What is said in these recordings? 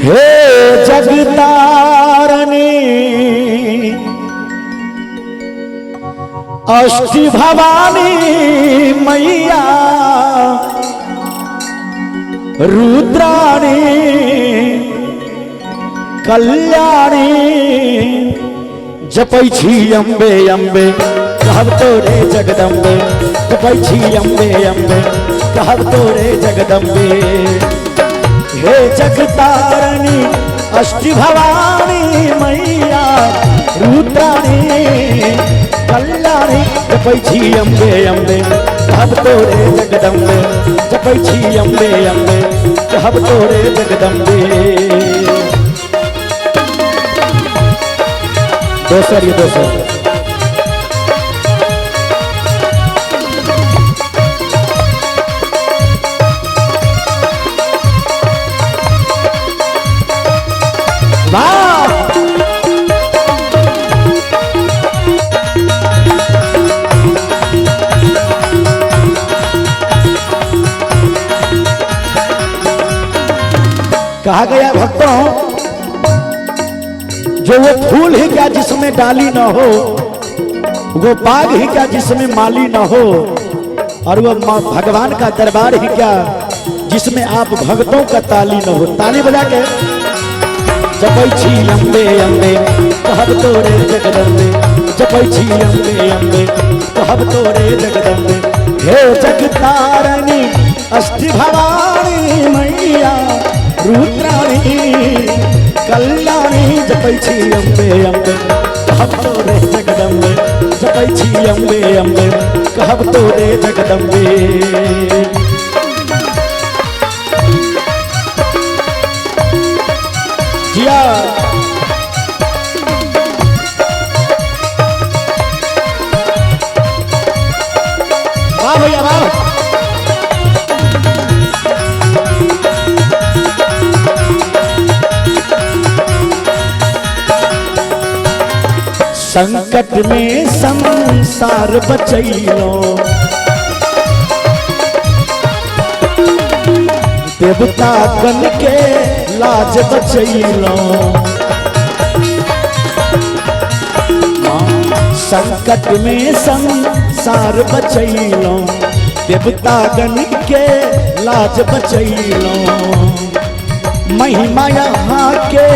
हे जगतारणी अष्टि भवानी मैया रुद्राणी कल्याणी जपै छी अम्बे अम्बे कहब तोरे जगदम्बे जपै छी अम्बे अम्बे कहब तोरे जगदम्बे। हे जगतारणी अष्टि भवानी मैया रुद्राणी कल्याणी जपै छी अम्बे अम्बे कहब तोरे जगदम्बे जपै छी अम्बे अम्बे कहब तोरे जगदम्बे। दोसर ये दोसर वाह। कहा गया भक्तों, जो वो फूल ही क्या जिसमें डाली न हो, वो बाग ही क्या जिसमें माली न हो, और वो भगवान का दरबार ही क्या जिसमें आप भक्तों का ताली न हो। ताली बजा के जपै छी अम्बे अम्बे कहब तोरे जगदम्बे जपै छी अम्बे अम्बे कहब तोरे जगदम्बे। हे जगतारणी अष्टि भवानी मैया रुद्राणी कल्याणी जपै छी अम्बे अम्बे कहब तोरे जगदम्बे जपै छी अम्बे अम्बे कहब तोरे जगदम्बे। जिया वाह भैया वाह। संकट में संसार बचैलो देवता गण के लाज बचैलो। संकट में संसार बचैलो देवता गण के लाज बचैलो। महिमा यहाँ के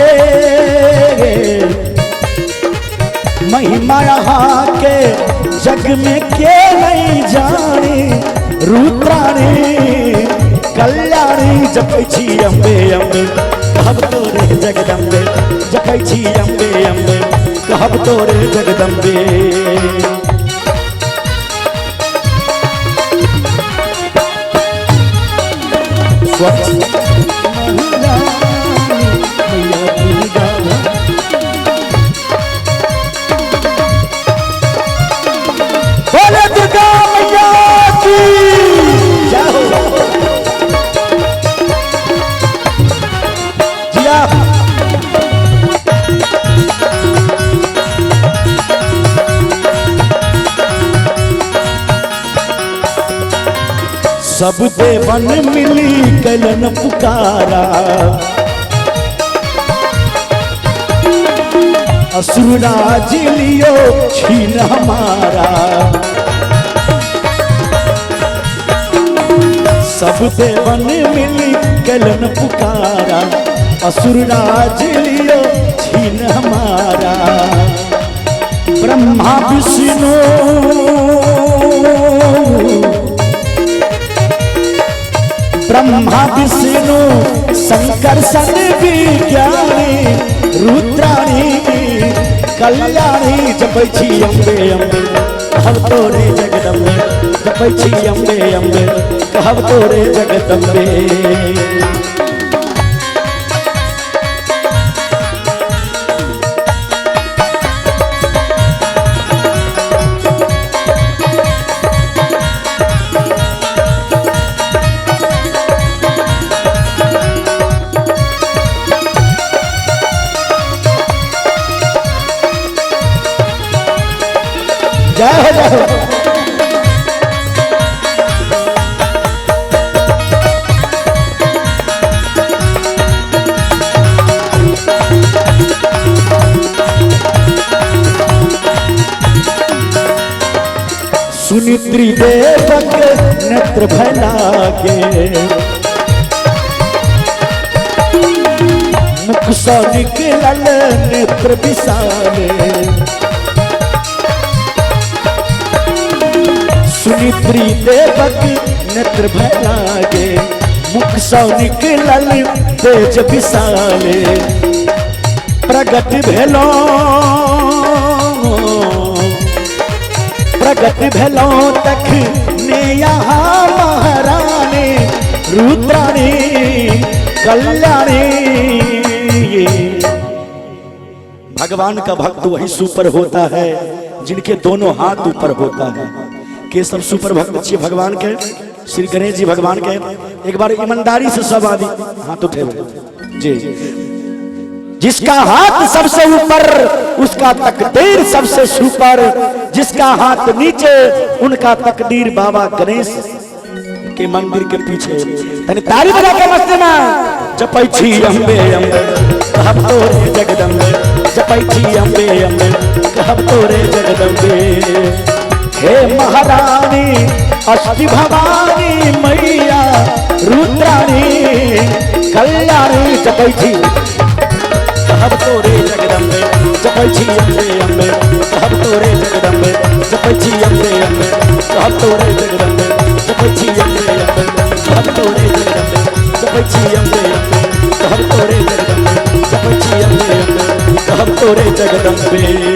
महिमा यहाँ के जग में के नहीं जाने रुद्राणी कल्याणी जपै छी अम्बे अम्बे कहब तोरे जगदम्बे जपै छी अम्बे अम्बे कहब तोरे जगदम्बे। बोले दुर्गा मैया की जय हो। जिया सब देवन मिली कलन पुकारा असुर राज लियो छीन हमारा। सब देवन मिली कलन पुकारा असुर राज लियो छीन हमारा। ब्रह्मा विष्णु ब्रह्मा विष्णु शंकर सन विज्ञानी रुद्राणी कल्याणी जपै छी अम्बे अम्बे कहब तोरे जगदम्बे जपै छी अम्बे अम्बे कहब तोरे जगदम्बे। जय हो जय हो। सुनि त्रिदेवक नेत्र भय लागे, मुख सँ निकलल नेत्र विशाले। सुनि त्रिदेवक नेत्र भय लागे, मुख सँ निकलल तेज विशाले। प्रगट भेलो, प्रगट भेलो तखने यहाँ महारानी रुद्राणी कल्याणी। भगवान का भक्त वही सुपर होता है जिनके दोनों हाथ ऊपर होता है। के सब सुपर भक्त छियै भगवान के? श्री गणेश जी भगवान के एक बार ईमानदारी से सब आदमी हाथ उठे जी। जिसका हाथ सबसे ऊपर उसका तकदीर सबसे सुपर, जिसका हाथ नीचे उनका तकदीर बाबा गणेश के मंदिर के पीछे। तनी ताली बजा के मस्ती में जपै छी अम्बे अम्बे कहब तोरे जगदम्बे, जपै छी अम्बे अम्बे कहब तोरे जगदम्बे। हे महारानी अष्टि भवानी मैया रुद्राणी कल्याणी, जपै छी कहब तोरे जगदम्बे, जपै छी अम्बे अम्बे कहब तोरे जगदम्बे, जपै छी अम्बे अम्बे कहब तोरे जगदम्बे, जपै छी अम्बे अम्बे कहब तोरे जगदम्बे, जपै छी अम्बे अम्बे कहब तोरे जगदम्बे, जपै छी अम्बे अम्बे कहब तोरे जगदम्बे।